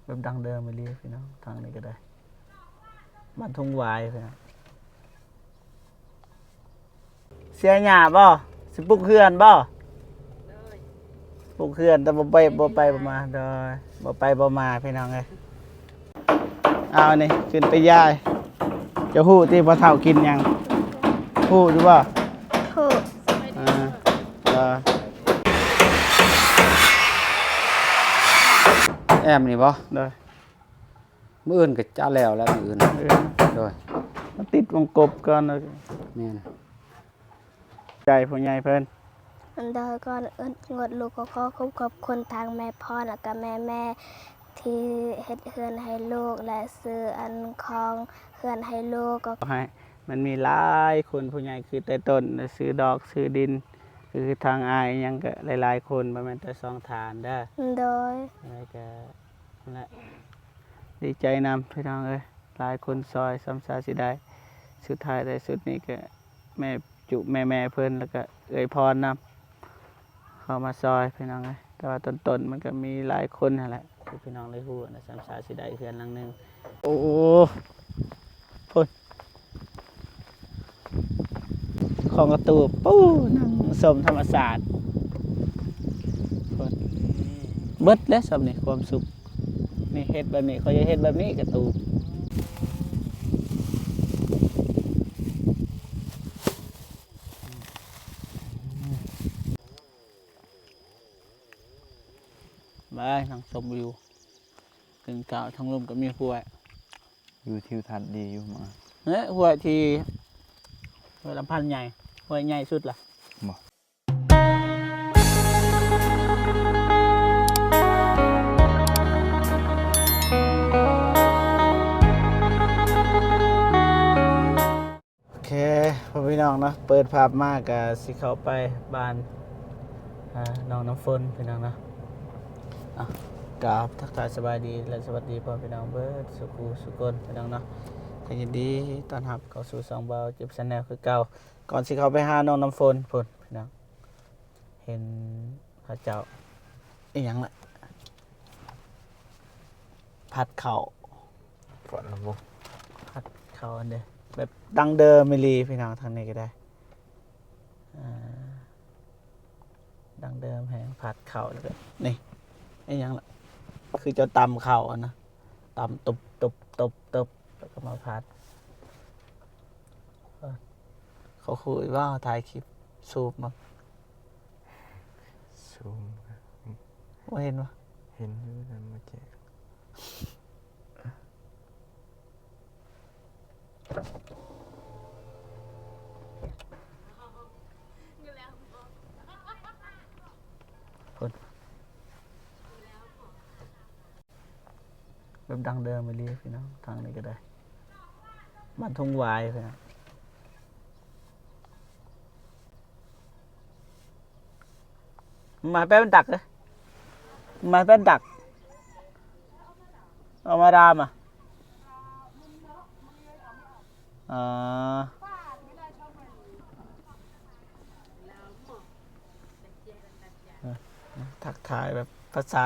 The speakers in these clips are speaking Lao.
ບບດັ້ງເດີມອີ່ຫຼີພີ່ນ້ອງ. ທາງນີ້ກໍໄດ້ ບ້ານທົ່ງຫວາຍພີ່ນ້ອງ. ເສຍຫຍ້າບໍ່? ຊິປຸກເຮືອນບໍ່? ໂດຍ ປຸກເຮືອນ ແຕ່ບໍ່ໄປ ບໍ່ໄປບໍ່ມາ. ໂດຍ ບໍ່ໄປບໍ່ມາພີ່ນ້ອງເອີຍ. ເອົານີ້ຂຶ້ນໄປຢາຍ. ເຈົ້າຮູ້ຕິພໍ່ເຖົ້າກິນຫຍັງ? ຮູ້ຢູ່ບໍ່? ຮູ້. ອ່າ ເອີ ແອ້ມນີ້ບໍ່? ໂດຍ. ມື້ອື່ນກໍຈະແລ້ວແລ້ວ ມື້ອື່ນ. ເອີ ໂດຍ ມາຕິດວົງກົບກ່ອນ. ແມ່ນ. ໃຈຜູ້ໃຫຍ່ເພິ່ນ. ໂດຍ ກ່ອນອື່ນໝົດ ລູກກໍຂໍຂອບ ຂອບຄຸນທາງແມ່ພອນ ແລ້ວກໍແມ່ໆ ທີ່ເຮັດເຮືອນໃຫ້ລູກ ແລະ ຊື້ອັນຂອງເຮືອນໃຫ້ລູກ. ກໍຂໍໃຫ້ມັນມີຫຼາຍຄົນ ຜູ້ໃຫຍ່ຄືໄຕຕົ້ນ ຊື້ດອກຊື້ດິນ ຄືທາງອ້າຍຫຍັງກໍຫຼາຍໆຄົນ ບໍ່ແມ່ນແຕ່ສອງທ່ານເດີ. ໂດຍ. ແລ້ວກໍ ນັ້ນແຫຼະ ດີໃຈນຳພີ່ນ້ອງເອີຍ. ຫຼາຍຄົນຊ່ອຍ ສ່ຳຊາຊິໄດ້. ສຸດທ້າຍແຕ່ສຸດນີ້ກໍແມ່ຈຸ ແມ່ໆເພິ່ນ ແລ້ວກໍເອື້ອຍພອນນຳ ເຂົ້າມາຊ່ອຍພີ່ນ້ອງເອີຍ. ແຕ່ວ່າຕົ້ນໆມັນກໍມີຫຼາຍຄົນຫັ້ນແຫຼະ ຄືພີ່ນ້ອງໄດ້ຮູ້ນະ ສ່ຳຊາຊິໄດ້ເຮືອນຫຼັງໜຶ່ງ. ໂອ້ ພຸ້ນ ຂອງກະຕູບ ປູ້ ນັ່ງຊົມທຳມະຊາດ. ເບິດແລ້ວສ່ຳນີ້ຄວາມສຸກ. ນີ້ເຮັດແບບນີ້ ຂ້ອຍຢາກເຮັດແບບນີ້ກະຕູບ. ໄປນັ່ງຊົມວິວ ຂຶ້ນເຂົາທາງລຸ່ມກໍມີຫ້ວຍ. ວິວທິວທັດດີຢູ່ມາ. ເອີ ຫ້ວຍທີ່ ຫ້ວຍລຳພັນໃຫຍ່ ຫ້ວຍໃຫຍ່ສຸດລະ. ບໍ່. ໂອເຄ ພໍ່ພີ່ນ້ອງເນາະ ເປີດພາບມາກະຊິເຂົ້າໄປບ້ານ ອ່າ ນ້ອງນ້ຳຝົນພີ່ນ້ອງເນາະ. ອ່ະ ກາບທັກທາຍສະບາຍດີ ແລະ ສະຫວັດດີພໍ່ພີ່ນ້ອງເບິດສູ່ຄູ່ສູ່ຄົນພີ່ນ້ອງເນາະ. ກໍຍິນດີຕ້ອນຮັບເຂົ້າສູ່ຊ່ອງບ່າວຈິບແຊນແນວຄືເກົ່າ. ກ່ອນຊິເຂົ້າໄປຫານ້ອງນ້ຳຝົນພຸ້ນພີ່ນ້ອງ ເຫັນເຂົາເຈົ້າ ອີ່ຫຍັງລະ ຜັດເຂົ້າ ຝັນລະບໍ່ ຜັດເຂົ້າອັນເດ ແບບດັ້ງເດີມອີ່ຫຼີພີ່ນ້ອງ. ທາງນີ້ກໍໄດ້ ອ່າ ດັ້ງເດີມແຮງ ຜັດເຂົ້າ ແລ້ວກໍນີ້ ອີ່ຫຍັງລະ ຄືເຈົ້າຕຳເຂົ້າຫັ້ນນະ ຕຳຕຸບໆໆໆ ແລ້ວກໍມາຜັດ. ເຂົາຄຸຍວ່າເຮົາຖ່າຍຄລິບ ຊູມເບິ່ງ ຊູມ ບໍ່ເຫັນບໍ່? ເຫັນຢູ່ນັ້ນເມື່ອກີ້. ພຸ້ນ ແບບດັ້ງເດີມອີ່ຫຼີພີ່ນ້ອງ. ທາງນີ້ກໍໄດ້ ບ້ານທົ່ງຫວາຍພີ່ນ້ອງ. ມາແປ້ນດັກເດ້ ມາແປ້ນດັກ ເອົາມາດາມອະ. ອ່າ ເອີ ທັກທາຍແບບພາສາ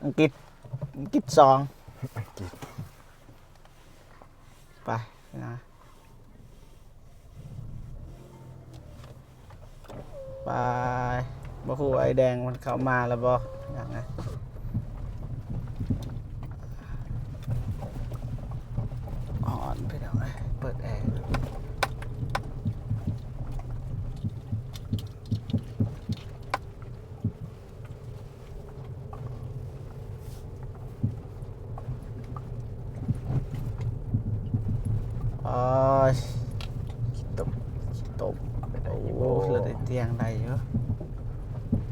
ອັງກິດ ອັງກິດສອງ ອັງກິດ ໄປນະ ໄປ. ບໍ່ຮູ້ໄອ້ແດງມັນເຂົ້າມາແລ້ວບໍ່ ຍັງນະ. ຮ້ອນພີ່ນ້ອງເອີຍ ເປີດແອ. ໂອ້ຍ ຂີ້ຕົມ ຂີ້ຕົມ ໄປໄດ້ຢູ່ບໍ່? ໂອ້ ລົດໄດ້ຕຽງໄດ້ຢູ່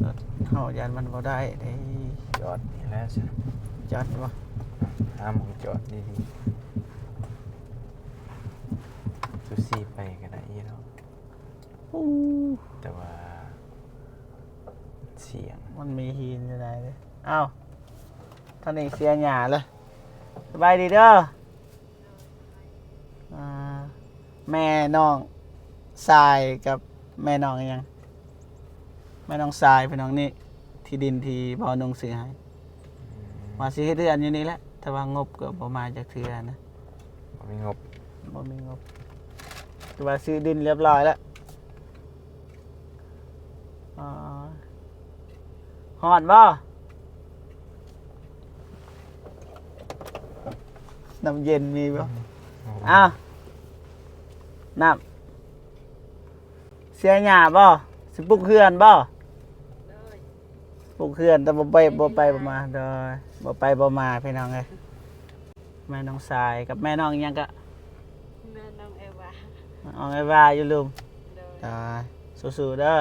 ລົດເຮົາຢ້ານມັນບໍ່ໄດ້ເດ້. ຈອດນີ້ແຫຼະຊະ ຈອດບໍ່? ຫາໝ່ອງຈອດດີໆ ຊູຊີໄປກໍໄດ້ຢູ່ດອກ. ໂອ້ ແຕ່ວ່າສຽງ ມັນມີຫີນຢູ່ໃນເດ້. ອ້າວ ທາງນີ້ເສຍຫຍ້າເລີຍ. ສະບາຍດີເດີ. ອ່າ ແມ່ນ້ອງຊາຍກັບແມ່ນ້ອງອີ່ຫຍັງ? ແມ່ນ້ອງຊາຍ ພີ່ນ້ອງ ນີ້ທີ່ດິນທີ່ພໍ່ນຸ່ງຊື້ໃຫ້. ອືມ ວ່າຊິເຮັດເຮືອນຢູ່ນີ້ແຫຼະ ແຕ່ວ່າງົບກໍບໍ່ມາຈັກເທື່ອນະ ບໍ່ມີງົບ ບໍ່ມີງົບ ແຕ່ວ່າຊື້ດິນຮຽບຮ້ອຍແລ້ວ. ອໍ ຮ້ອນບໍ່? ນ້ຳເຢັນມີບໍ່? ອືມ ອ້າວ ນ້ຳ ເສຍຫຍ້າບໍ່? ຊິປຸກເຮືອນບໍ່? ໂດຍ ປຸກເຮືອນ ແຕ່ບໍ່ໄປ ບໍ່ໄປບໍ່ມາ ໂດຍ ບໍ່ໄປບໍ່ມາ ພີ່ນ້ອງເອີຍ. ແມ່ນ້ອງຊາຍກັບແມ່ນ້ອງຫຍັງກະ? ແມ່ນ້ອງເອວາ ນ້ອງເອວາຢູ່ລຸ່ມ ໂດຍ ໂດຍ ສູ້ໆເດີ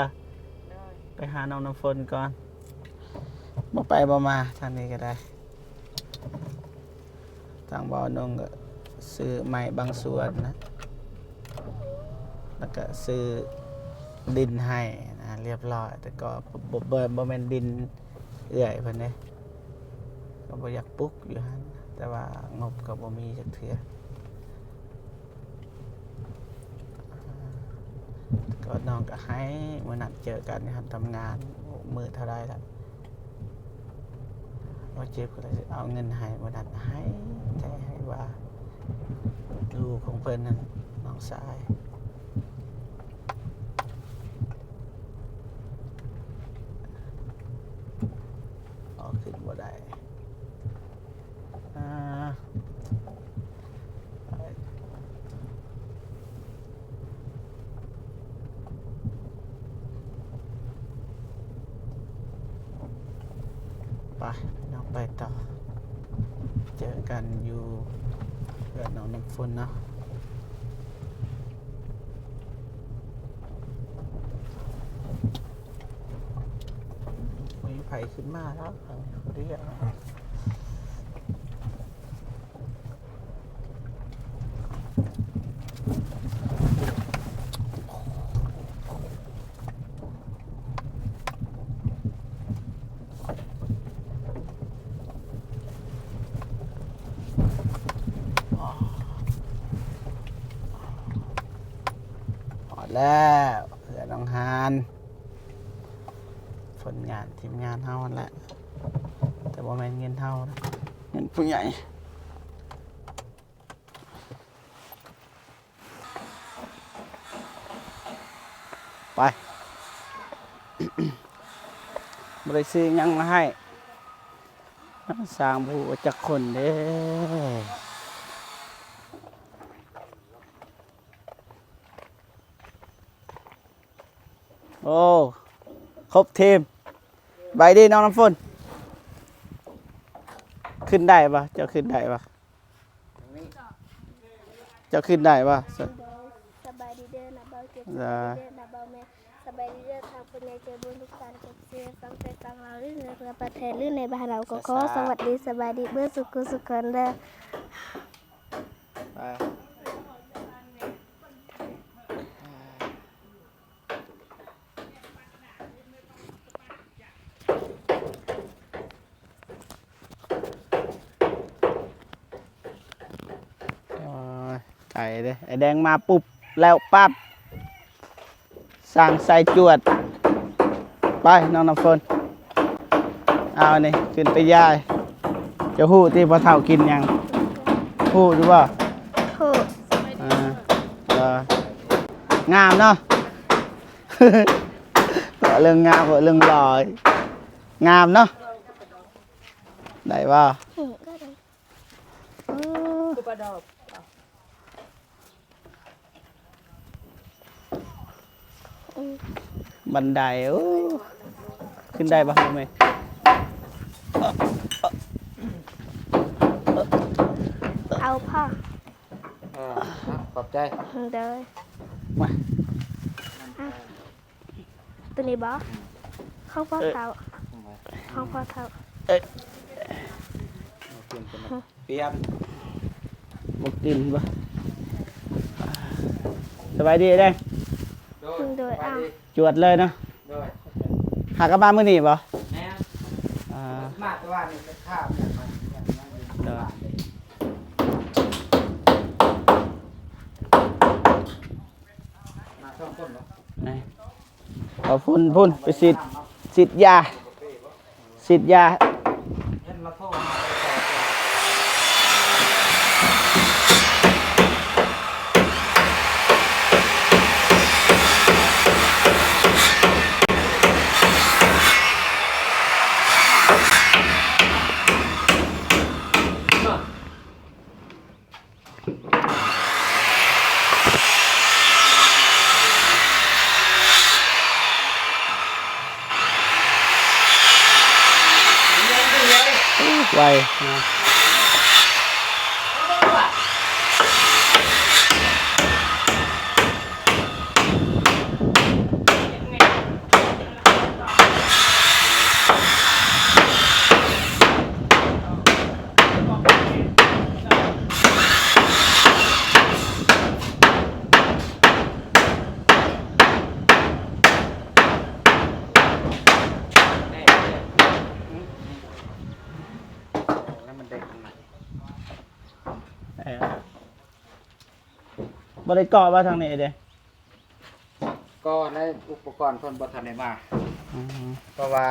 ໂດຍ ໄປຫານ້ອງນ້ຳຝົນກ່ອນ ບໍ່ໄປບໍ່ມາທາງນີ້ກໍໄດ້. ທາງບ່າວນົງກໍຊື້ໄມ້ບາງສ່ວນນະ ແລ້ວກໍຊື້ດິນໃຫ້ນະ ຮຽບຮ້ອຍ ແຕ່ກໍບໍ່ ບໍ່ ບໍ່ແມ່ນດິນເອື້ອຍເພິ່ນເດ້ ກໍບໍ່ຢາກປຸກຢູ່ຫັ້ນ ແຕ່ວ່າງົບກໍບໍ່ມີຈັກເທື່ອ. ກໍນ້ອງກໍໄຫ້ ມື້ນັ້ນເຈີກັນຢູ່ຫັ້ນທຳງານ ມື້ເທົ່າໃດລະ ບໍ່ເຈັບກໍເລີຍເອົາເງິນໃຫ້ ມື້ນັ້ນໄຫ້ແທ້ ໄຫ້ວ່າລູກຂອງເພິ່ນນັ້ນ ນ້ອງຊາຍ ອອກຂຶ້ນບໍ່ໄດ້. ອ່າ ໄປ ນ້ອງໄປຕໍ່ ເຈີກັນຢູ່ເຮືອນນ້ອງນ້ຳຝົນເນາະ. ມີໃຜຂຶ້ນມາແລ້ວ ເຂົາເອີ້ນ ຮອດແລ້ວ ເຮືອນນ້ອງຮານ. ຜົນງານທີມງານເຮົາຫັ້ນແຫຼະ ແຕ່ບໍ່ແມ່ນເງິນເຮົານະ ເງິນຜູ້ໃຫຍ່. ໄປ ບໍ່ໄດ້ຊື້ຫຍັງມາໃຫ້ ຊ່າງບໍ່ຮູ້ຈັກຄົນເດ້. ໂອ້ ຄົບທີມ. ສະບາຍດີນ້ອງນ້ຳຝົນ. ຂຶ້ນໄດ້ບໍ່? ເຈົ້າຂຶ້ນໄດ້ບໍ່? ເຈົ້າຂຶ້ນໄດ້ບໍ່? ສະບາຍດີເດີນ້າບ່າວເຈັດ ສະບາຍດີເດີນ້າບ່າວແມ່ ສະບາຍດີເດີທາງຜູ້ໃຫຍ່ໃຈບຸນທຸກທ່ານ ເອັຟຊີ ຝັ່ງໄທຝັ່ງລາວ ຫຼືໃນທົ່ວປະເທດ ຫຼືໃນບ້ານເຮົາກໍຂໍສະຫວັດດີ ສະບາຍດີເບິດສູ່ຜູ້ສູ່ຄົນເດີ. ໄປ. ໂອ້ຍ ໄກເດ້ ໄອ້ແດງມາປຸບແລ້ວປັບ ສ້າງໃສ່ຈວດ. ໄປ ນ້ອງນ້ຳຝົນ ເອົານີ້ຂຶ້ນໄປຢາຍ. ເຈົ້າຮູ້ຕິ ພໍ່ເຖົ້າກິນຫຍັງ? ຮູ້ຢູ່ບໍ່? ຮູ້. ອ່າ ເອີ ງາມເນາະ. ເວົ້າເລື່ອງງາມ ເວົ້າເລື່ອງຫຼອຍ ງາມເນາະ. ໄດ້ບໍ່? ອືມ ກໍໄດ້. ເອີ ຄືປາດອກ ອືມ ບັນໄດ. ໂອ້ ຂຶ້ນໄດ້ບໍ່ແມ່? ເອົາພໍ່. ເອີ ຂອບໃຈ. ໂດຍ ມາ. ຕົວນີ້ບໍ່? ຂອງພໍ່ເຖົ້າ ຂອງພໍ່ເຖົ້າ. ເອີ ປ່ຽນ ບໍ່ກິນບໍ່? ສະບາຍດີເດ້. ໂດຍ ໂດຍ ສະບາຍດີ. ອ້າວ ຈວດເລີຍເນາະ. ໂດຍ ຫາກັບມາມື້ນີ້ບໍ່? ແມ່ນ. ອ່າ ມາແຕ່ວ່ານີ້ ແຕ່ເຊົ້າ. ໂດຍ ມາສອງຄົນບໍ່? ນີ້ ເອົາ ພຸ້ນ ພຸ້ນ ໄປສີດ ສີດຢາ ສີດຢາ. ເຫັນລາວໂທມາ ໄວເນາະ. ເອີ ບໍ່ໄດ້ເກາະວ່າທາງນີ້ເດ້. ກໍໃນອຸປະກອນເພິ່ນບໍ່ທັນໄດ້ມາ. ອືມ ເພາະວ່າ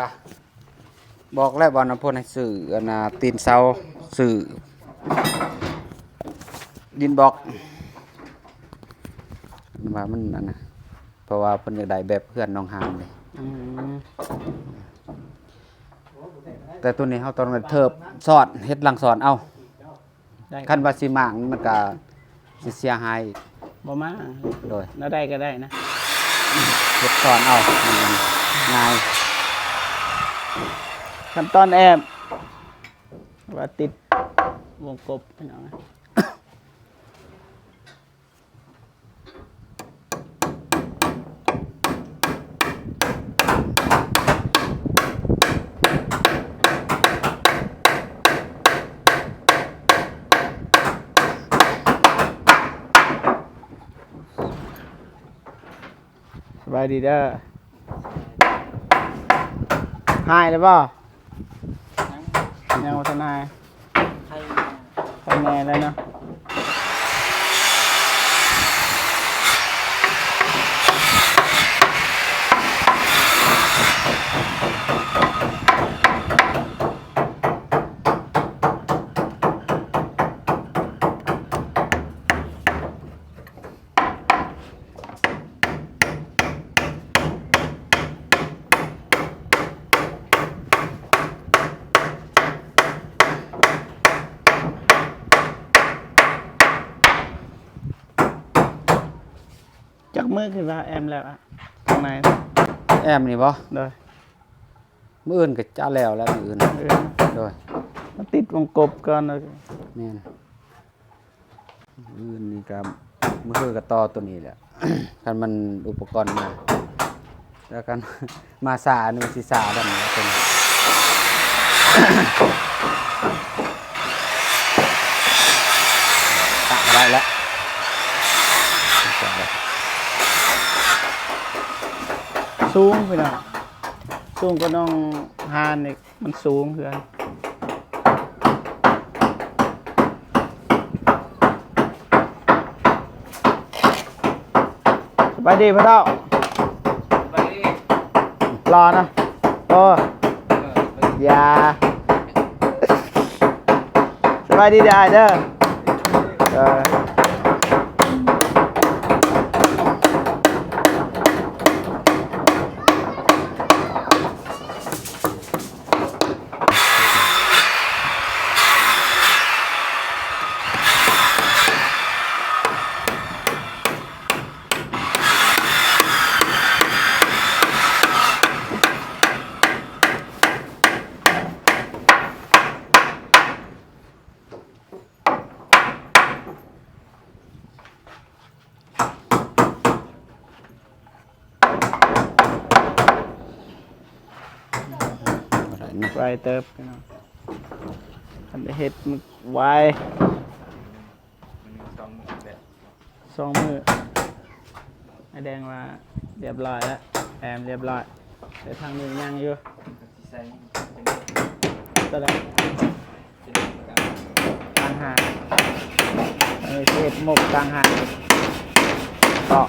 ບອກແລ້ວ ບ່ອນນຳເພິ່ນໃຫ້ຊື້ອັນນ່າ ຕີນເສົາ ຊື້ດິນບລັອກ ວ່າມັນອັນນ່າ ເພາະວ່າເພິ່ນຢາກໄດ້ແບບເຮືອນນ້ອງຮາມເດ້. ອືມ ແຕ່ໂຕນີ້ເຮົາຕ້ອງໄດ້ເທີບຊ້ອນ ເຮັດຫຼັງຊ້ອນເອົາ. ໄດ້ ຄັນວ່າຊິມ້າງມັນກະຊິເສຍຫາຍອີກ. ບໍ່ມ້າງ ໂດຍ ແນວໃດກໍໄດ້ນະ ເຮັດຊ້ອນເອົາ ມັນງ່າຍ. ຂັ້ນຕອນແອມ ວ່າຕິດວົງກົບ ພີ່ນ້ອງ. ສະບາຍດີເດີ. ຫາຍແລ້ວບໍ່? ຍັງ ຍັງບໍ່ທັນຫາຍ. ໄຄແນ່ແລ້ວເນາະ. ຈັກມື້ຄິດວ່າແອມແລ້ວອະ ຂ້າງໃນ ແອມນີ້ບໍ່? ໂດຍ. ມື້ອື່ນກໍຈະແລ້ວແລ້ວ ມື້ອື່ນ ມື້ອື່ນ ໂດຍ ມາຕິດວົງກົບກ່ອນ. ແມ່ນ ມື້ອື່ນນີ້ກໍ ມື້ຮືກໍຕໍ່ຕົວນີ້ແຫຼະ ຄັນມັນອຸປະກອນມາ ແລ້ວຄັນມາຊ້ານີ້ມັນຊິຊ້າດຳແລ້ວ ຕົວນີ້ ຕະບໍ່ໄດ້ແລ້ວ ສູງພີ່ນ້ອງ ສູງກວ່ານ້ອງຮານອີກ. ມັນສູງເຮືອນ. ສະບາຍດີພໍ່ເຖົ້າ. ສະບາຍດີ. ຫຼໍ່ນະ. ໂອ້ ເອີ ສະບາຍດີ. ຢ່າ ສະບາຍດີເດີອ້າຍເດີ. ເອີ. ໄວເຕີບພີ່ນ້ອງ ຄັນໄດ້ເຮັດມັນໄວ. ສອງມື້ ອ້າຍແດງວ່າລຽບລ້ອຍແລ້ວ ແອມລຽບລ້ອຍ ແຕ່ທາງນີ້ຍັງຢູ່. ໂຕໃດ? ຕ່າງຫາກ ເອີ ເຮັດໝົກຕ່າງຫາກ ເກາະ.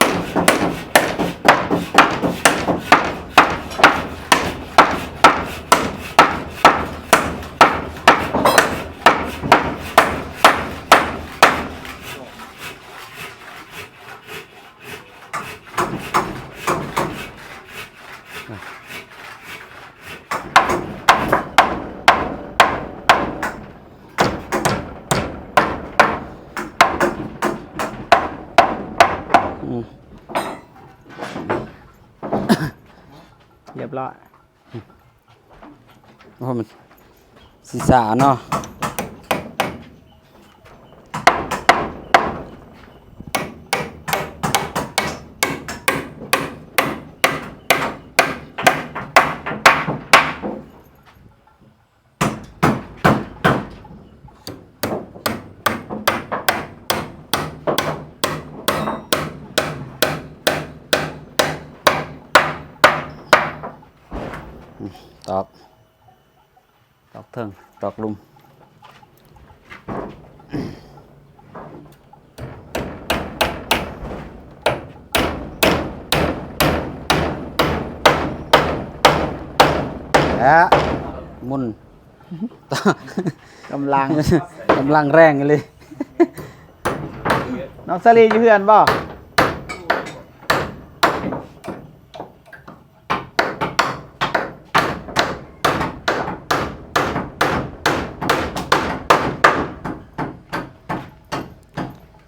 ອືມ ລຽບລ້ອຍ. ໂອ້ ມັນ ຊິສາເນາະ. ຕອກ ຕອກເທິງ ຕອກລຸ່ມ ແລະ ໝຸນ ກຳລັງ ກຳລັງແຮງອີ່ຫຼີ. ນ້ອງສາລີຢູ່ເຮືອນບໍ່?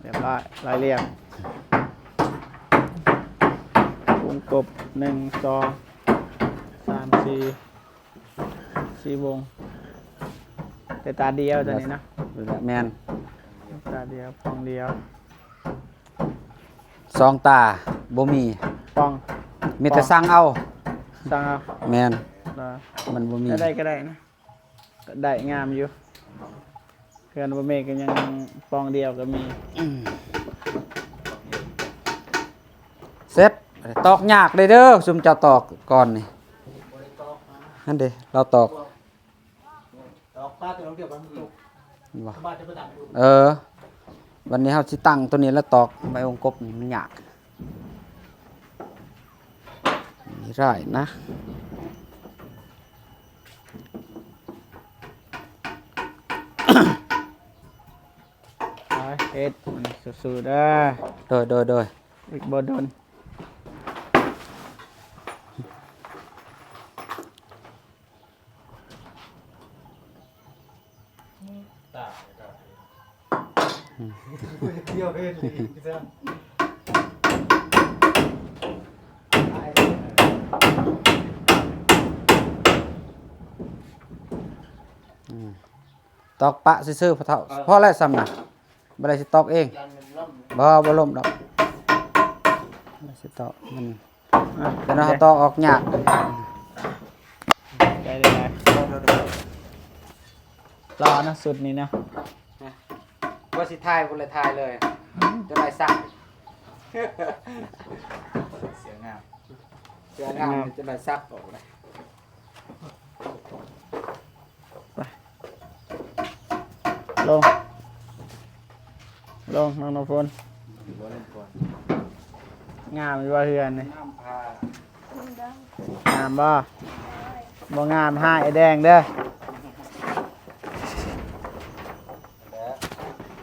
ຮຽບຮ້ອຍ ລາຍລຽບ ວົງກົບ ໜຶ່ງ ສອງ ສາມ ສີ່ ສີ່ວົງ ແຕ່ຕາດຽວຕົວນີ້ນະ. ແມ່ນ ຕາດຽວ ປ່ອງດຽວ. ສອງຕາບໍ່ມີ ປ່ອງ ມີແຕ່ ປ່ອງ ສັ່ງເອົາ ສັ່ງເອົາ. ແມ່ນ ມັນບໍ່ມີ ໄດ້ກໍໄດ້ນະ ກໍໄດ້ງາມຢູ່. ເຮືອນບໍ່ແມ່ນກໍຍັງປ່ອງດຽວກໍມີ. ເສັດ ຕອກຍາກເດ້ ເດີ ຊຸມເຈົ້າຕອກກ່ອນນີ້. ຫັ້ນເດ້ ລາວຕອກ ຕອກປາແຕ່ລອງດຽວມັນຕົກ ບໍ່ ບາດຈະໄປຕັ້ງຢູ່ ເອີ ວັນນີ້ເຮົາຊິຕັ້ງຕົວນີ້ ແລ້ວຕອກໃບວົງກົບນີ້ມັນຍາກ ມີຫຼາຍນະ. ໄປເຮັດ ມັນສູ້ໆເດີ. ໂດຍ ໂດຍ ໂດຍ ອີກບໍ່ດົນ. ອືມ ຕອກປະຊື່ໆ ພໍ່ເຖົ້າ. ເອີ ພໍແລ້ວຊ່ຳນະ ບໍ່ໄດ້ຊິຕອກເອງ. ບໍ່ ບໍ່ລົ້ມດອກ ບໍ່ໄດ້ຊິຕອກມັນ. ອ່ະ ແຕ່ເນາະ ເຮົາຕອກອອກຍາກ. ໄດ້ ໄດ້ ໄດ້ ລໍນະ ຊຸດນີ້ນະ. ວ່າຊິຖ່າຍ ບໍ່ໄດ້ຖ່າຍເລີຍ ຈະໄດ້ຊັກ ເສື້ອງາມ ເສື້ອງາມ ຈະໄດ້ຊັກອອກເລີຍ. ໄປ ລົງ ລົງ ນ້ອງນ້ຳຝົນ. ງາມຢູ່ວ່າເຮືອນນີ້ ງາມບໍ່? ບໍ່ງາມ ຫາອ້າຍແດງເດີ.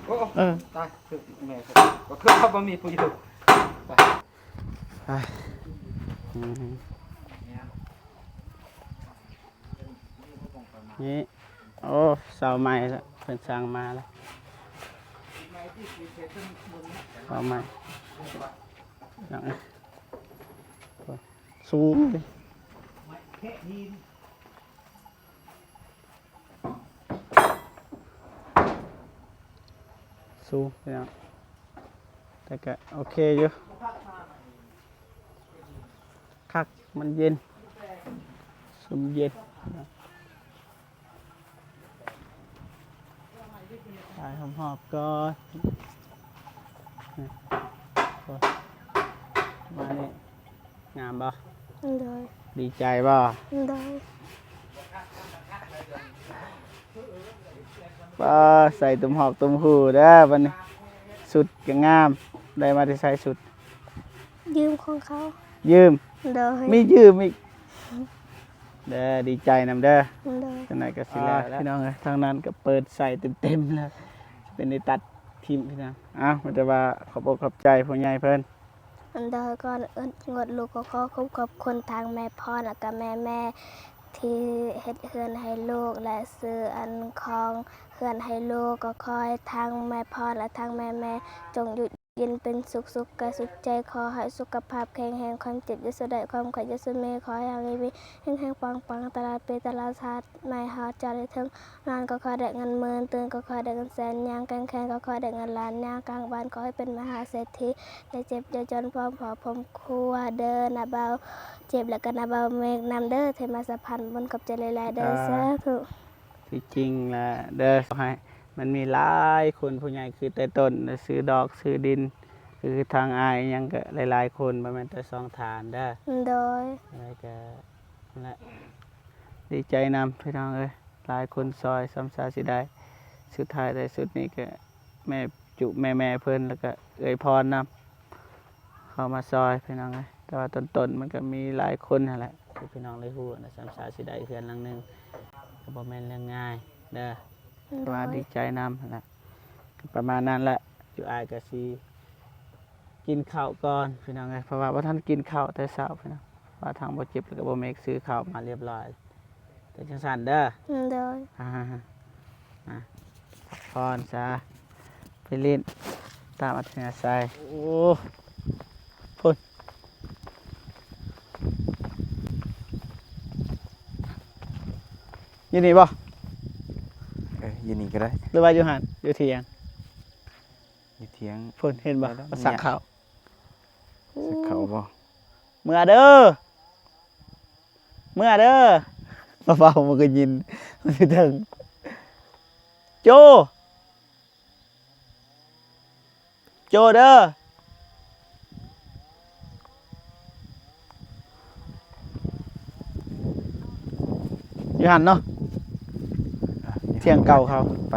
ໂອ້ ເອີ ຕາຍ ຖືກແມ່ ກໍຄືວ່າບໍ່ມີຜູ້ຢູ່. ໄປ ໄປ ອືມ ນີ້ ໂອ້ ເສົາໃໝ່ລະ ເພິ່ນສ້າງມາລະ ເສົາໃໝ່ ສູງເດ. ສູງພີ່ນ້ອງ ແຕ່ກະໂອເຄຢູ່ ຄັກ ມັນເຢັນ ຊຸ່ມເຢັນ. ຖ່າຍຮອບໆກ່ອນ ມານີ້ ງາມບໍ່? ໂດຍ ດີໃຈບໍ່? ໂດຍ ປ້າ ໃສ່ຕຸ້ມຫອກຕຸ້ມຫູເດີບັດນີ້ ຊຸດກໍງາມ. ໄດ້ມາແຕ່ໃສຊຸດ? ຢືມຂອງເຂົາ. ຢືມ? ໂດຍ ມີຢືມອີກເດີ. ດີໃຈນຳເດີ. ໂດຍ ຈັ່ງໃດກໍຊິແລ້ວແລ້ວ ພີ່ນ້ອງເອີຍ. ທາງນັ້ນກໍເປີດໃສ່ເຕັມໆແລ້ວ ເປັນໄດ້ຕັດຖິ້ມພີ່ນ້ອງ. ເອົ້າ ມີແຕ່ວ່າຂອບອົກຂອບໃຈຜູ້ໃຫຍ່ເພິ່ນ. ອັນໃດ ກ່ອນອື່ນໝົດ ລູກກໍຂໍຂອບ ຂອບຄຸນທາງແມ່ພອນ ແລະກະແມ່ໆ ທີ່ເຮັດເຮືອນໃຫ້ລູກ ແລະຊື້ອັນຂອງເຮືອນໃຫ້ລູກ. ກໍຂໍໃຫ້ທາງແມ່ພອນ ແລະທາງແມ່ໆ ຈົ່ງຢູ່ ເຢັນເປັນສຸກ ສຸກກາຍສຸກໃຈ. ຂໍໃຫ້ສຸຂະພາບແຂງແຮງ, ຄວາມເຈັບຢ່າສູ່ໄດ້, ຄວາມໄຂ້ຢ່າສູ່ມີ. ຂໍໃຫ້ເຮົາມີແຮງໆ ປັງໆ ຕະຫຼອດປີຕະຫຼອດຊາດ. ໃຫ້ເຮົາຈະໄດ້ເຖິງນອນກໍຂໍໄດ້ເງິນໝື່ນ, ຕື່ນກໍຂໍໄດ້ເງິນແສນ, ຍ່າງແຂງໆ ກໍຂໍໄດ້ເງິນລ້ານ, ຍ່າງກາງບ້ານກໍໃຫ້ເປັນມະຫາເສດຖີ, ຢ່າເຈັບຢ່າຈົນພ້ອມຄອບພ້ອມຄົວເດີ ນ້າບ່າວ. ເຈັບແລ້ວກໍນ້າບ່າວເມກນຳເດີ ທີ່ມາສະພານບຸນ. ຂອບໃຈຫຼາຍໆເດີ ສາທຸ. ທີ່ຈິງແຫຼະເດີ ຂໍໃຫ້ມັນມີຫຼາຍຄົນ ຜູ້ໃຫຍ່ຄືໄຕຕົ້ນ ຊື້ດອກຊື້ດິນ ຄືທາງອ້າຍຫຍັງກໍຫຼາຍໆຄົນ ບໍ່ແມ່ນແຕ່ສອງທ່ານເດີ. ໂດຍ. ແລ້ວກໍນັ້ນແຫຼະ ດີໃຈນຳພີ່ນ້ອງເອີຍ ຫຼາຍຄົນຊ່ອຍ ສ່ຳຊາຊິໄດ້. ສຸດທ້າຍທ້າຍສຸດນີ້ກໍແມ່ຈຸແມ່ໆເພິ່ນ ແລ້ວກໍເອື້ອຍພອນນຳ ເຂົ້າມາຊ່ອຍພີ່ນ້ອງເອີຍ. ແຕ່ວ່າຕົ້ນໆມັນກໍມີຫຼາຍຄົນຫັ້ນແຫຼະ ຄືພີ່ນ້ອງໄດ້ຮູ້ນະ ສ່ຳຊາຊິໄດ້ເຮືອນຫຼັງໜຶ່ງ ກໍບໍ່ແມ່ນເລື່ອງງ່າຍເດີ. ໂດຍ. ວ່າດີໃຈນຳຫັ້ນແຫຼະ ກໍປະມານນັ້ນແຫຼະ. ຈຸອ້າຍກໍຊິກິນເຂົ້າກ່ອນພີ່ນ້ອງເອີຍ ເພາະວ່າບໍ່ທັນກິນເຂົ້າແຕ່ເຊົ້າພີ່ນ້ອງ. ວ່າທາງບໍ່ເຈັບ ແລ້ວກໍບໍ່ເມກຊື້ເຂົ້າມາລຽບຮ້ອຍ. ເປັນຈັ່ງຊັ້ນເດີ. ໂດຍ. ອ່າ ອ່າ ພັກຜ່ອນຊະ ໄປຫຼິ້ນຕາມອັດທະຍາໄສ. ໂອ້ ພຸ້ນ ຢູ່ນີ້ບໍ່? ເອີ ຢູ່ນີ້ກໍໄດ້ ຫຼືວ່າຢູ່ຫັ້ນ? ຢູ່ຖຽງ. ຢູ່ຖຽງ. ພຸ້ນ ເຫັນບໍ່? ໄດ້ແລ້ວ ສັກເຂົ້າ. ສັກເຂົ້າບໍ່? ເມືອເດີ ເມືອເດີ ເວົ້າມັນກໍຍິນ ມັນຊິເຖິງ. ໂຈ ໂຈເດີ. ຢູ່ຫັ້ນເນາະ ອ່ະ ຖຽງເກົ່າເຂົາ. ໄປ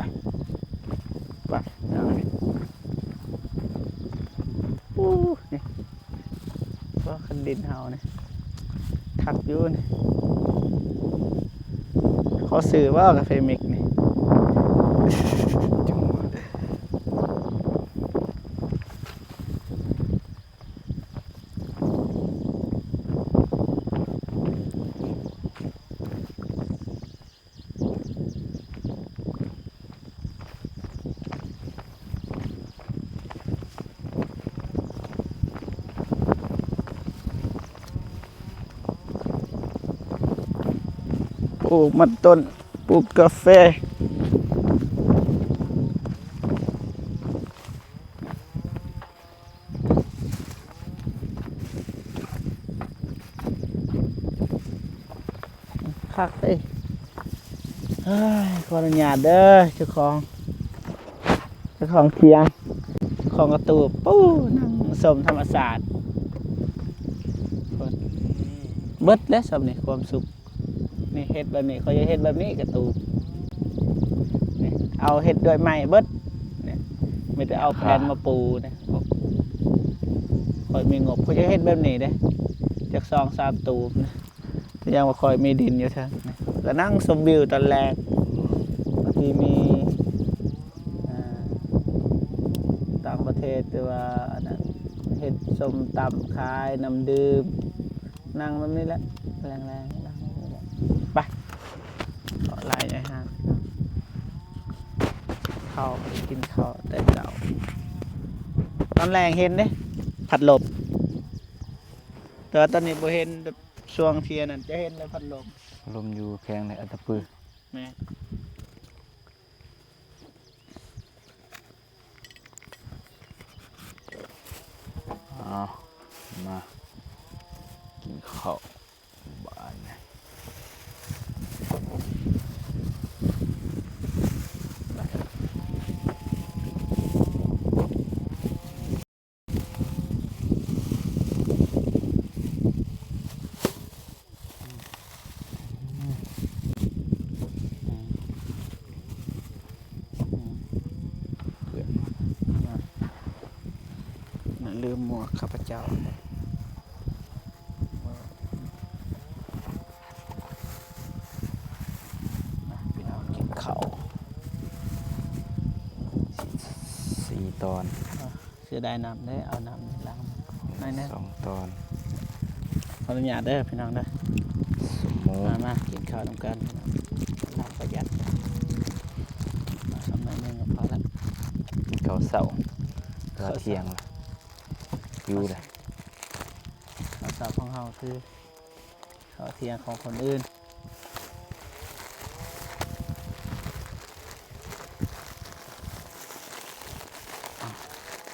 ໄປ ໂອ້ ນີ້ ເພາະຄັນດິນເຮົານີ້ ຄັກຢູ່ນີ້. ຂໍຊື້ບໍ່ກາເຟມິກນີ້? ປູກມັນຕົ້ນ ປູກກາເຟ. ຄັກເດ້. ເຮີ້ຍ ຂໍອະນຸຍາດເດີ ເຈົ້າຂອງ ເຈົ້າຂອງຖຽງ ຂອງກະຕູບ. ປູ້ ນັ່ງຊົມທຳມະຊາດ ເບິດແລ້ວຊ່ຳນີ້ ຄວາມສຸກ. ນີ້ເຮັດແບບນີ້ ຂ້ອຍຢາກເຮັດແບບນີ້ກະຕູບນີ້ ເອົາເຮັດດ້ວຍໄມ້ເບິດນີ້ ມີແຕ່ເອົາແຜ່ນມາປູນີ້. ຂ້ອຍມີງົບ ຂ້ອຍຢາກເຮັດແບບນີ້ເດ້ ຈັກສອງສາມຕູບນີ້ ແຕ່ຍັງວ່າຂ້ອຍມີດິນຢູ່ເທິງນີ້ ກະນັ່ງຊົມວິວຕອນແລງ. ບາງທີມີ ອ່າ ຕ່າງປະເທດ ຫຼືວ່າອັນນັ້ນ ເຮັດສົ້ມຕຳຂາຍ ນ້ຳດື່ມ ນັ່ງແບບນີ້ແຫຼະ ແລງໆ ນັ່ງແບບນີ້ແຫຼະ. ໄປ ເຄາະລາຍໃຫຍ່ຮ້ານ ເຂົ້າ ກິນເຂົ້າແຕ່ເຊົ້າ. ຕອນແລງເຫັນເດ້ ພັດລົມ ແຕ່ວ່າຕອນນີ້ບໍ່ເຫັນ. ຊ່ວງທີ່ອັນນັ້ນຈະເຫັນແລ້ວ ພັດລົມ ລົມຢູ່ແຂວງໃດ ອັດຕະປື. ແມ່ນ. ເອົາ ມາກິນເຂົ້າບາດນີ້. ລືມໝວກຂ້າພະເຈົ້າ. ມາ ພີ່ນ້ອງ ກິນເຂົ້າ ສີ່ ສີ່ຕອນ. ເສຍດາຍນ້ຳເດ້ ເອົານ້ຳລ້າງໜ້ອຍໜຶ່ງ ສອງຕອນ. ຂໍອະນຸຍາດເດີພີ່ນ້ອງເດີ ສົມມຸດ ມາ ມາກິນເຂົ້ານຳກັນພີ່ນ້ອງ ນ້ຳປະຢັດ ມາຄຳໜ້ອຍໜຶ່ງກໍພໍລະ. ກິນເຂົ້າເຊົ້າ ເຂົ້ ເຂົ້າທ່ຽງ ຫິວແລ້ວ. ເຂົ້າເຊົ້າຂອງເຮົາຄືເຂົ້າທ່ຽງຂອງຄົນອື່ນ.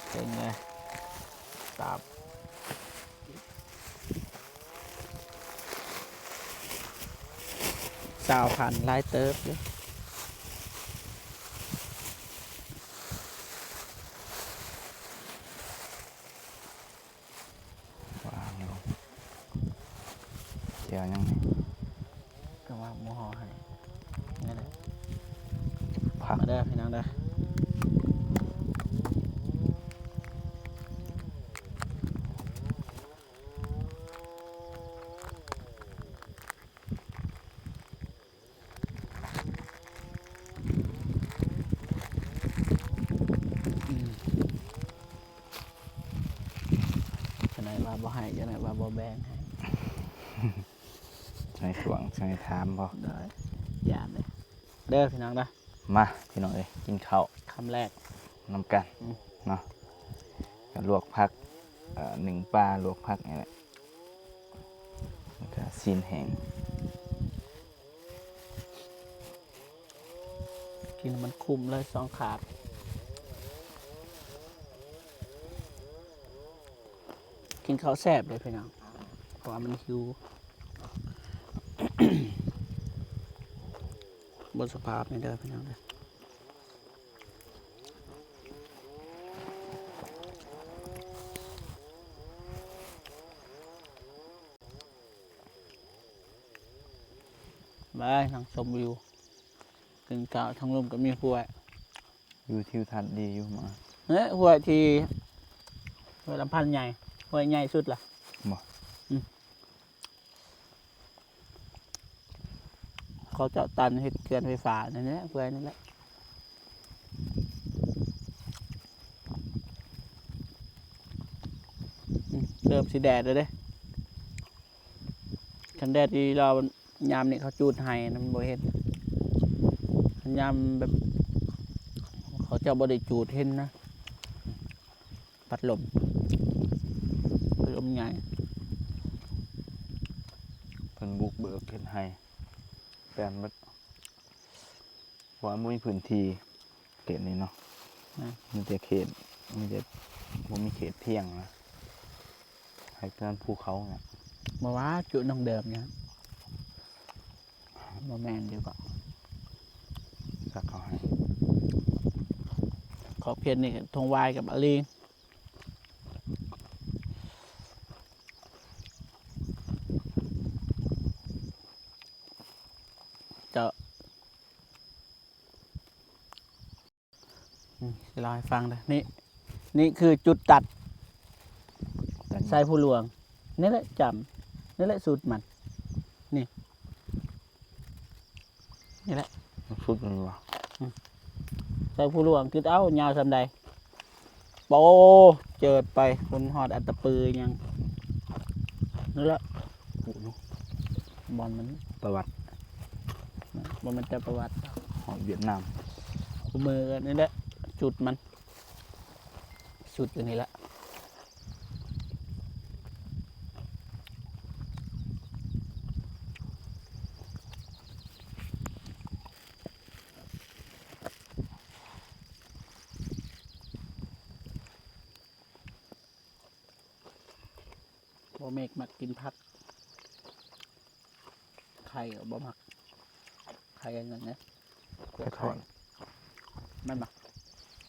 ເປັນໄງ? ຕາມ ຊາວພັນ ຫຼາຍເຕີບເດ້. ວາງລົງ. ແຈ່ວຫຍັງນີ້? ກະວ່າໝໍໃຫ້ ນັ້ນແຫຼະ ຜັກ ມາເດີພີ່ນ້ອງເດີ. ອືມ ຈັ່ງໃດວ່າບໍ່ໃຫ້ ຈັ່ງໃດວ່າບໍ່ແບ່ງໃຫ້. ໃຫ້ທວງ ໃຫ້ຖາມບໍ່? ໂດຍ ຢ້ານເດ້. ເດີພີ່ນ້ອງເດີ. ມາພີ່ນ້ອງເອີຍ ກິນເຂົ້າຄຳແລກນຳກັນ ອືມ ເນາະ. ກະລວກຜັກ ເອີ ໜຶ້ງປາ ລວກຜັກນີ້ແຫຼະ ແລ້ວກະຊີ້ນແຫ້ງ. ກິນໃຫ້ມັນຄຸ້ມເລີຍສອງຄາບ. ກິນເຂົ້າແຊບເດ້ພີ່ນ້ອງ ເພາະວ່າມັນຫິວ. ເບິ່ງສະພາບນີ້ເດີພີ່ນ້ອງເດີ. ໄປນັ່ງຊົມວິວ ຂຶ້ນເຂົາ ທາງລຸ່ມກໍມີຫ້ວຍ ວິວທິວທັດດີຢູ່ມາ. ເອີ ຫ້ວຍທີ່ ຫ້ວຍລຳພັນໃຫຍ່ ຫ້ວຍໃຫຍ່ສຸດລະ. ບໍ່ ອືມ ເຂົາເຈົ້າຕັນເຮັດເຂື່ອນໄຟຟ້ານັ້ນແຫຼະ ເພື່ອນັ້ນແຫຼະ. ອືມ ເລີ່ມຊິແດດແລ້ວເດ້. ຄັນແດດອີ່ຫຼີ ຍາມນີ້ເຂົາຈູດໄຮ່ນະ ມັນບໍ່ເຫັນ. ຄັນຍາມແບບເຂົາເຈົ້າບໍ່ໄດ້ຈູດເຫັນນະ. ພັດລົມ ພັດລົມໃຫຍ່ ເພິ່ນບຸກເບີກເຮັດໄຮ່ແປນເບິດ ເພາະວ່າບໍ່ມີພື້ນທີ່ເຂດນີ້ເນາະ. ແມ່ນ ມີແຕ່ເຂດ ມີແຕ່ ບໍ່ມີເຂດພຽງນະ ໄຮ່ເຮືອນພູເຂົານະ. ບໍ່ວ່າຈຸດດັ່ງເດີມນີ້ ບໍ່ແມ່ນຢູ່ເກາະ ສັກເຂົາໃຫ້ ຂອບເຂດນີ້ ທົ່ງຫວາຍກັບອາລີ ເຈົ້າ. ອືມ ຊິເລົ່າໃຫ້ຟັງເດີ ນີ້ ນີ້ຄືຈຸດຕັດ ຕັດຫຍັງ? ໄຊພູຫຼວງ ນີ້ແຫຼະຈຳ ນີ້ແຫຼະສຸດມັນ ນີ້ ນີ້ແຫຼະສຸດມັນວ່າ ອືມ ໄຊພູຫຼວງ ຄິດເອົາຍາວສ່ຳໃດ ໂປ ເຈີດໄປພຸ້ນ ຮອດອັດຕະປືຫຍັງ ນັ້ນແຫຼະ ບໍ່ ບໍ່ ບ່ອນມັນປະຫວັດ ບໍ່ແມ່ນແຕ່ປະຫວັດ ຮອດຫວຽດນາມ ຄູ່ມື້ນີ້ແຫຼະ ຈຸດມັນ ສຸດຢູ່ນີ້ແຫຼະ. ບໍ່ເມກມັກກິນຜັກ ໄຂ່ກໍບໍ່ມັກ ໄຂ່ອັນນັ້ນນະ ໄຂ່ທອດ ມັນບໍ່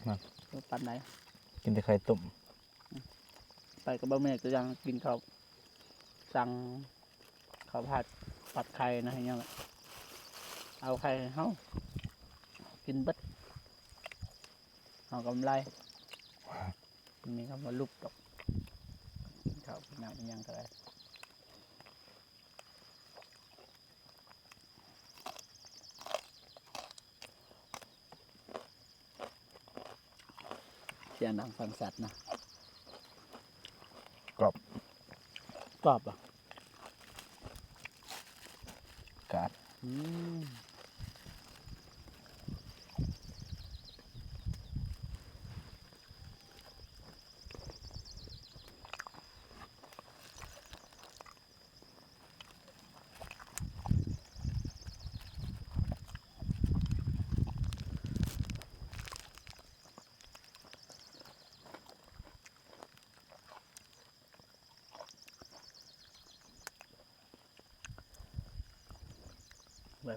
ມັນ ບໍ່ປານໃດ ກິນແຕ່ໄຂ່ຕົ້ມ. ໄປກັບບໍ່ແມ່ນກໍຍັງກິນເຂົ້າ ສັ່ງເຂົ້າຜັດ ຜັດໄຂ່ນະ ຫຍັງລະ ເອົາໄຂ່ໃຫ້ເຮົາກິນເບິດ ເຮົາກຳໄລ ມີຄຳວ່າຫຼຸບດອກ ກິນເຂົ້າກິນນ້ຳຫຍັງກໍໄດ້. ສຽງດັງຟັງຊັດນະ ກອບ ກອບບໍ່? ກາດ ອືມ.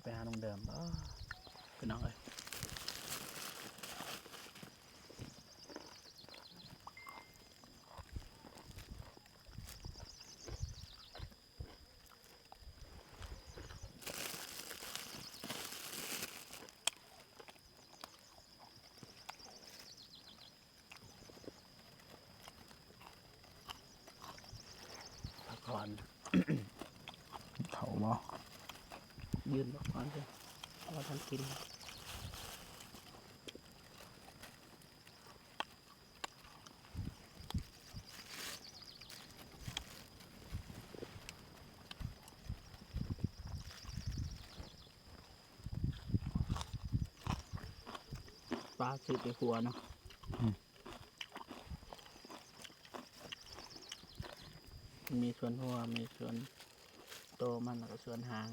ໄປຫານ້ອງເດີມ ອ້າ ພີ່ນ້ອງເອີຍ. ພັກຜ່ອນ ເຂົ້າບໍ່? ຢືນພັກຜ່ອນເດີ ເພາະວ່າທັນກິນ. ປາຊື້ໄປຄົວເນາະ ອືມ ມີສ່ວນຫົວ ມີສ່ວນໂຕມັນ ແລ້ວກໍສ່ວນຫາງ.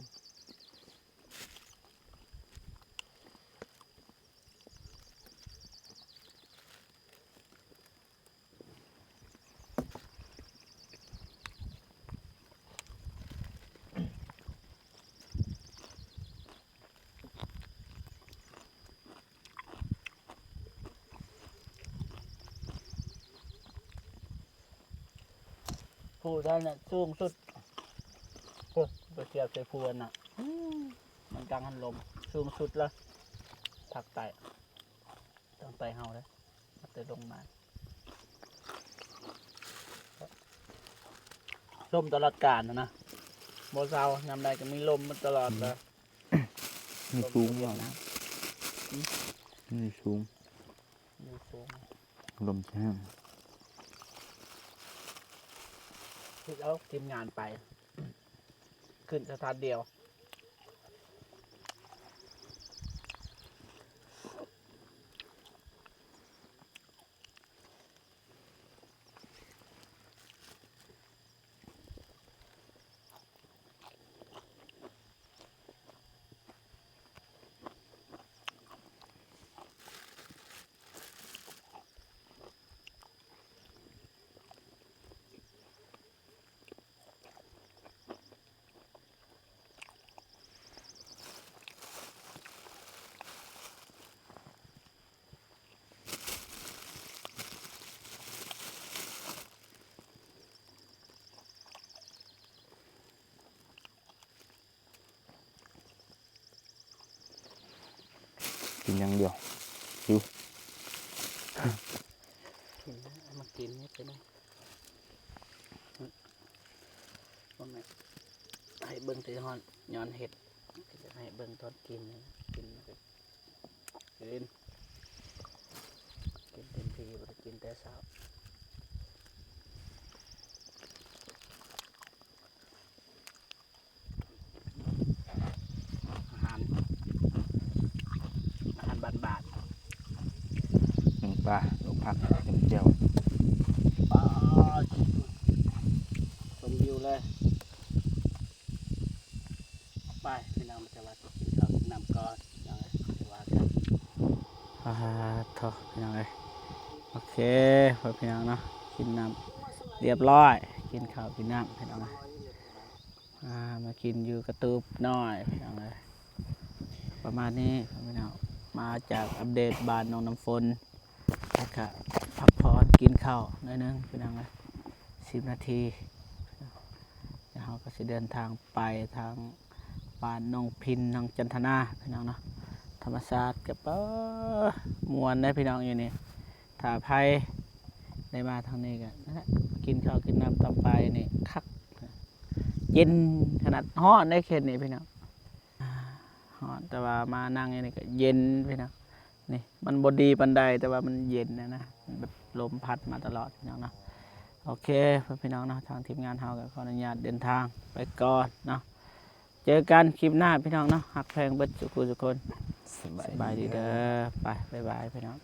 ພູທາງນັ້ນສູງສຸດ ໂອ້ ໄປທຽບໃສ່ພູອັນນັ້ນ ອືມ ມັນກາງຫັນລົມ ສູງສຸດລະ ພາກໃຕ້ ທາງໃຕ້ເຮົາເດ້ ແຕ່ລົງມາ ລົມຕະຫຼອດການນະ ບໍ່ເຊົາ ຍາມໃດກໍມີລົມມາຕະຫຼອດເລີຍ. ອືມ ມີສູງ ລົມເຢັນ ບໍ່ ນະ ອືມ ມີສູງ ຢູ່ສູງ ລົມແຮງ ຄິດເອົາທີມງານໄປ ຂຶ້ນສະຖານດຽວ. ກິນຢ່າງດຽວ ຫິວ ກິນ ເອົາມາກິນເຮັດໄປເນາະ ບໍ່ແມ່ນໃຫ້ເບິ່ງແຕ່ຮອດຍ້ອນເຮັດ ຢາກໃຫ້ເບິ່ງຕອນກິນ ກິນ ກິນ ກິນເຕັມທີ່ ບໍ່ໄດ້ກິນແຕ່ເຊົ້າ. ອາຫານ ອາຫານບ້ານໆ ໜຶ້ງປາ ລົວກຜັກ ເຕັມແຈ່ວ ປາ ຊົມວິວເລີຍ. ໄປ ພີ່ນ້ອງ ແຕ່ວ່າຊິກິນເຂົ້າກິນນ້ຳກ່ອນ ພີ່ນ້ອງເອີຍ ວ່າກັນ. ອາ ໂທ້ ພີ່ນ້ອງເອີຍ ໂອເຄ ພໍ່ແມ່ພີ່ນ້ອງເນາະ ກິນນ້ຳຮຽບຮ້ອຍ ກິນເຂົ້າກິນນ້ຳ ພີ່ນ້ອງເອີຍ. ອາ ມາກິນຢູ່ກະຕູບນ້ອຍ ພີ່ນ້ອງເອີຍ ປະມານນີ້ ພີ່ນ້ອງ ມາຈາກອັບເດດບ້ານໜອງນ້ຳຝົນ ແລ້ວກະພັກຜ່ອນກິນເຂົ້າໜ້ອຍໜຶ່ງ ພີ່ນ້ອງເອີຍ ສິບນາທີ ແລ້ວເຮົາກໍຊິເດີນທາງໄປທາງບ້ານໜອງພິນ ທາງຈັນທະນາ ພີ່ນ້ອງເນາະ. ທຳມະຊາດກໍ ເອີ ມ່ວນເດ້ ພີ່ນ້ອງ ຢູ່ນີ້ ຖ້າໃຜໄດ້ມາທາງນີ້ກໍນັ້ນແຫຼະ ກິນເຂົ້າກິນນ້ຳຕຳປາຢູ່ນີ້ຄັກ ເຢັນຂະໜາດ ຮ້ອນເດ້ເຂດນີ້ພີ່ນ້ອງ ຮ້ອນ ແຕ່ວ່າມານັ່ງຢູ່ນີ້ກໍເຢັນພີ່ນ້ອງ. ນີ້ມັນບໍ່ດີປານໃດ ແຕ່ວ່າມັນເຢັນນະ ແບບລົມພັດມາຕະຫຼອດພີ່ນ້ອງເນາະ. ໂອເຄ ພໍ່ແມ່ພີ່ນ້ອງເນາະ ທາງທີມງານເຮົາກໍຂໍອະນຸຍາດເດີນທາງໄປກ່ອນເນາະ. ເຈີກັນຄລິບໜ້າພີ່ນ້ອງເນາະ ຮັກແພງເບິດສູ່ຜູ້ສູ່ຄົນ. ສະບາຍດີເດີ ສະບາຍດີເດີ ໄປ ບາຍບາຍພີ່ນ້ອງ.